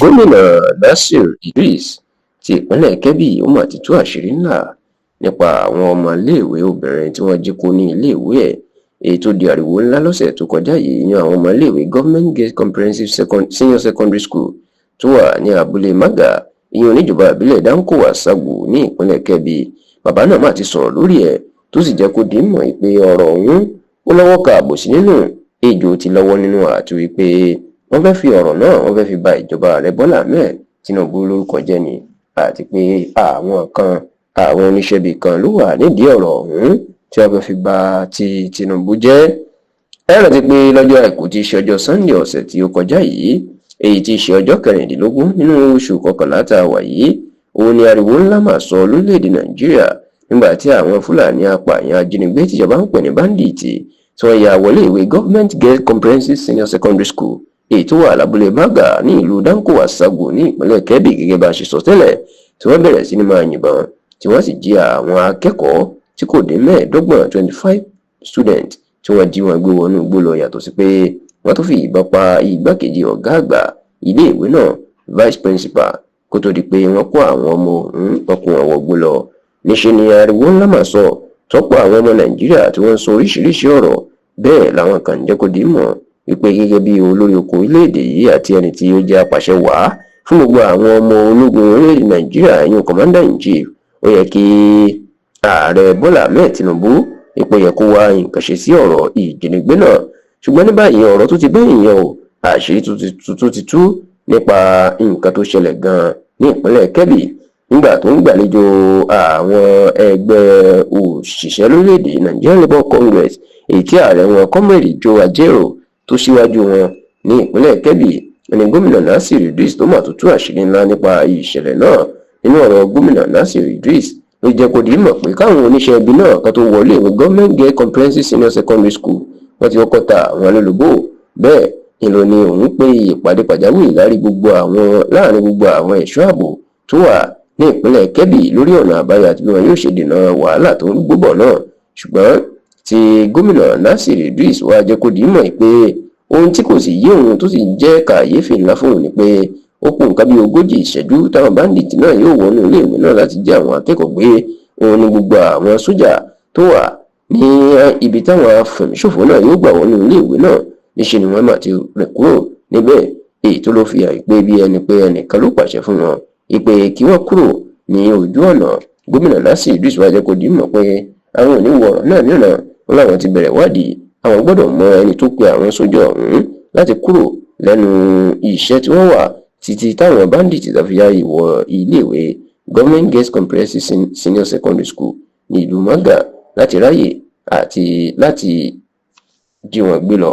Gómìnà Nasir Idris ti ìpínlẹ̀ Kebbi, ó mà ti tú àṣírí ńlá nípa àwọn ọmọléèwé obìnrin tí wọ́n jí kó ní iléèwé ẹ̀, èyí tó di ariwo ńlá lọ́sẹ̀ tó kọjá yìí, yan àwọn ọmọléèwé Government Girls Comprehensive Senior Secondary School tó wà ní abúlé Maga, ìyẹn oníjọba ìbílẹ̀ Danko Wasagu ní ìpínlẹ̀ Kebbi. Bàbá náà mà ti sọ̀rọ̀ lórí ẹ̀, tó sì jẹ́ kó di mọ̀ pé ọ̀rọ̀ ọ̀hún ó lọ́wọ́ ka àbòsí nínú, ejò ti lọ́wọ́ nínú, àti wípé wọ́n fẹ́ fi ọ̀rọ̀ náà, wọ́n fẹ́ fi ba ìjọba ààrẹ Bọ́lá Ahmed Tinubu lórúkọ jẹ́ ni, àti pé àwọn kan, àwọn oníṣẹ́bí kan ló wà nídìí ọ̀rọ̀ ọ̀hún tí wọ́n fẹ́ fi ba ti Tinubu jẹ́. Ẹ rántí pé lọ́jọ́ Àìkú tí í ṣe ọjọ́ Sunday ọ̀sẹ̀ tí ó kọjá yìí, èyí tí í ṣe ọjọ́ 16 nínú oṣù kọkànlá tá a wà yìí, òun ni ariwo ńlá mà sọ lórílẹ̀‐èdè Nàìjíríà nígbà tí àwọn Fúlàní apààyàn ajínigbé tíjọba ń pè ní bandit, tí wọ́n ya wọlé ìwé Government Girls Comprehensive Senior Secondary School, èyí tó wà lábúlé Maga ní ìlú Danko Wasagu ní ìpínlẹ̀ Kebbi, gẹ́gẹ́ bá a ṣe sọ tẹ́lẹ̀, tí wọ́n bẹ̀rẹ̀ sí ní máa yìnbọn, tí wọ́n sì jí àwọn akẹ́kọ̀ọ́ tí kò dín 25, 25 students, tí wọ́n jí wọn gbé wọnú igbó lọ. Yàtọ̀ sí pé wọ́n tún fi ìbọn pa igbákejì ọ̀gá àgbà iléèwé náà, vice principal, kó tó di pé wọ́n kó àwọn ọmọ ọ̀hún, wọ́n kó wọn wọgbó lọ. Níṣẹ́ ni ariwo ńlá mà sọ tọ́pọ̀ àwọn ọmọ Nàìjíríà tí wọ́n ń sọ oríṣiríṣi ọ̀rọ̀. Bẹ́ẹ̀ làwọn kan ń jẹ́ kó di mọ̀ wípé gẹ́gẹ́ bí olórí oko orílẹ̀-èdè yìí àti ẹni tí ó jẹ́ apàṣẹ wàá fún gbogbo àwọn ọmọ ológun orílẹ̀-èdè Nàìjíríà, ìyẹn commander in chief, ó yẹ kí ààrẹ Bọ́lá Ahmed Tinubu ipò yẹ kó wá nǹkan ṣe sí ọ̀rọ̀ ìjínigbé náà. Ṣùgbọ́n ní báyìí, ọ̀rọ̀ tó ti bẹ́yìn yẹn o, àṣírí tuntun ti tú nípa nǹkan tó ṣẹlẹ̀ gan-an ní ìpínlẹ̀ Kebbi. Nígbà tó ń gbàlejò àwọn ẹgbẹ́ òṣìṣẹ́ lórílẹ̀‐èdè Nigerian Labour Congress, èyí tí ààrẹ wọn, Comrade Joe Ajaero, tó síwájú wọn ní ìpínlẹ̀ Kebbi, ní gómìnà Nasir Idris tó mà tó tú àṣírí ńlá nípa ìṣẹ̀lẹ̀ náà. Nínú ọ̀rọ̀ gómìnà Nasir Idris, ló jẹ́ kó di mọ̀ pé káwọn oníṣẹ́ ibi náà kan tó wọlé ìwé Government Girls Comprehensive Senior Secondary School, wọ́n ti kọ́kọ́ ta àwọn lólobó. Bẹ́ẹ̀ ìlò ni òun pé ìpàdé pàjáwìrì láàrin gbogbo àwọn ẹ̀ṣọ́ ààbò tó wà ní ìpínlẹ̀ Kebbi lórí ọ̀nà àbáyọ àti bí wọn yóò ṣe dènà wàhálà tó ń gbóbọ̀ náà. Ṣùgbọ́n tí gómìnà Nasir Idris wá jẹ́ kó di mọ̀ pé ohun tí kò sì yé òun, tó sì jẹ́ kàyéfì ńlá fóun, ni pé ó kù nǹkan bíi 40 ìṣẹ́jú táwọn bandit náà yóò wọnú iléèwé náà láti jí àwọn akẹ́kọ̀ọ́ gbé, òun ni gbogbo àwọn sójà tó wà ní ibi táwọn afẹ̀míṣòfò náà yóò gbà wọnú iléèwé náà, níṣẹ́ ni wọ́n mà ti rìn kúrò níbẹ̀, èyí tó ló fi hàn pé bí ẹni pé ẹnìkan ló pàṣẹ fún wọn ìpè kí wọ́n kúrò ní ojú ọ̀nà. Gómìnà Nasir Idris wá jẹ́ kó di mọ̀ pé àwọn ò ní wo ọ̀rọ̀ náà níran. Wọn làwọn ti bẹ̀rẹ̀ wádìí, àwọn gbọ́dọ̀ mọ ẹni tó pe àwọn sójà ọ̀hún láti kúrò lẹ́nu iṣẹ́ tí wọ́n wà títí táwọn bandit fi yá ìwọ iléèwé Government Girls Comprehensive Senior Secondary School ní ìlú Maga láti ráyè àti láti jí wọn gbé lọ.